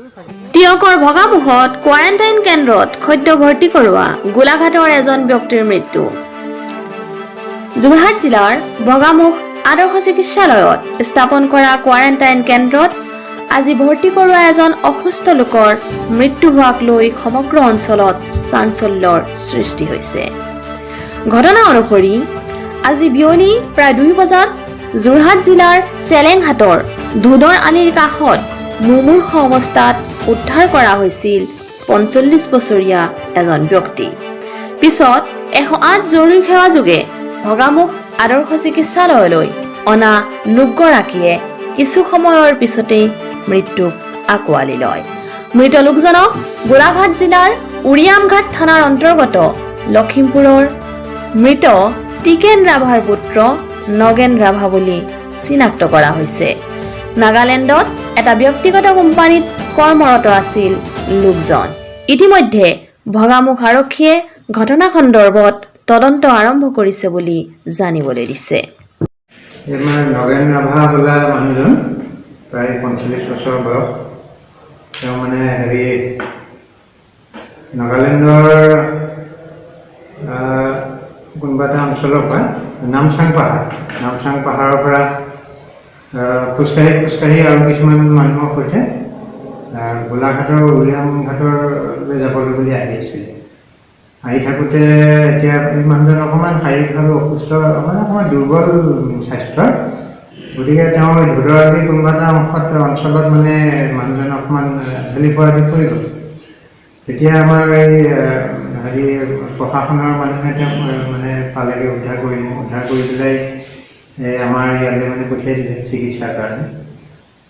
টীয়কৰ ভগামুখত কোৱাৰেণ্টাইন কেন্দ্ৰত সদ্য ভৰ্তি কৰোৱা গোলাঘাটৰ এজন ব্যক্তিৰ মৃত্যু। যোৰহাট জিলাৰ ভগামুখ আদৰ্শ চিকিৎসালয়ত স্থাপন কৰা কোৱাৰেণ্টাইন কেন্দ্ৰত আজি ভৰ্তি কৰোৱা এজন অসুস্থ লোকৰ মৃত্যু হোৱাক লৈ সমগ্ৰ অঞ্চলত চাঞ্চল্যৰ সৃষ্টি হৈছে। ঘটনা অনুসৰি আজি বিয়লি প্ৰায় 2 বজাত যোৰহাট জিলাৰ চেলেংহাটৰ ধোদৰ আলিৰ কাষত মুমূৰ্ষ অৱস্থাত উদ্ধাৰ কৰা হৈছিল 45 বছৰীয়া এজন ব্যক্তি। পিছত 108 জৰুৰী সেৱা যোগে ভগামুখ আদৰ্শ চিকিৎসালয়লৈ অনা লোকগৰাকীয়ে কিছু সময়ৰ পিছতেই মৃত্যুক আঁকোৱালি লয়। মৃত লোকজনক গোলাঘাট জিলাৰ উৰিয়ামঘাট থানাৰ অন্তৰ্গত লখিমপুৰৰ মৃত টিকেন ৰাভাৰ পুত্ৰ নগেন ৰাভা বুলি চিনাক্ত কৰা হৈছে। নাগালেণ্ডত এটা ব্যক্তিগত কোম্পানীত কৰ্মৰত আছিল লোকজন। ইতিমধ্যে ভগামুখ আৰক্ষীয়ে ঘটনা সন্দৰ্ভত তদন্ত আৰম্ভ কৰিছে বুলি জানিবলৈ দিছে। এই আমাৰ নগেন ৰাভা বোলা মানুহজন, প্ৰায় 45 বছৰ বয়স। তেওঁ মানে হেৰি নাগালেণ্ডৰ কোনোবা এটা অঞ্চলৰ পৰা, নামচাং পাহাৰ, নামচাং পাহাৰৰ পৰা খোজকাঢ়ি খোজকাঢ়ি আৰু কিছুমান মানুহৰ সৈতে গোলাঘাটৰ উৰিয়ামঘাটলৈ যাবলৈ বুলি আহি আছিল। আহি থাকোঁতে এতিয়া এই মানুহজন অকণমান শাৰীৰিকভাৱে অসুস্থ, মানে অকণমান দুৰ্বল স্বাস্থ্যৰ। গতিকে তেওঁ এই ধোদৰালি কোনোবা এটা অংশত, অঞ্চলত মানে মানুহজন অকণমান ঢলি পৰা দি পৰি গ'ল। তেতিয়া আমাৰ এই হেৰি প্ৰশাসনৰ মানুহে তেওঁক মানে পালেগৈ, উদ্ধাৰ কৰিলে। উদ্ধাৰ কৰি পেলাই এই আমাৰ ইয়ালৈ মানে পঠিয়াই দিলে চিকিৎসাৰ কাৰণে।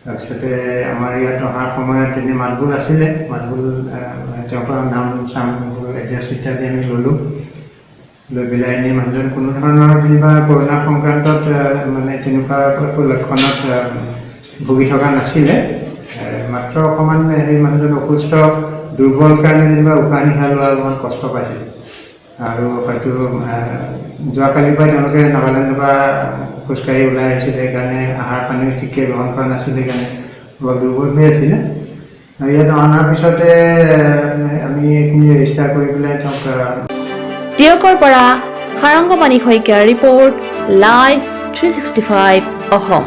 তাৰপিছতে আমাৰ ইয়াত অহাৰ সময়ত এনেই মাতবোল আছিলে। মাতবোল, তেওঁৰ পৰা নাম চামবোৰ, এড্ৰেছ ইত্যাদি আমি ল'লোঁ। লৈ পেলাই এনেই মানুহজন কোনো ধৰণৰ যেনিবা কৰোণা সংক্ৰান্তত মানে তেনেকুৱা একো লক্ষণত ভুগি থকা নাছিলে। মাত্ৰ অকণমান সেই মানুহজন অসুস্থ, দুৰ্বল কাৰণে যেনিবা উশাহ নিশাহ লোৱা অকণমান কষ্ট পাইছিল। আৰু হয়তো যোৱাকালিৰ পৰাই তেওঁলোকে নাগালেণ্ডৰ পৰা খোজকাঢ়ি ওলাই আহিছিলে, সেইকাৰণে আহাৰ পানীও ঠিককৈ গ্ৰহণ কৰা নাছিলে, সেইকাৰণে অলপ দুৰ্বল হৈ আছিলে। আৰু ইয়াত অনাৰ পিছতে আমি এইখিনি ৰেজিষ্টাৰ কৰি পেলাই তেওঁক টীয়কৰ পৰা সাৰংগপাণি শইকীয়াৰ ৰিপৰ্ট, লাইভ 365 অসম।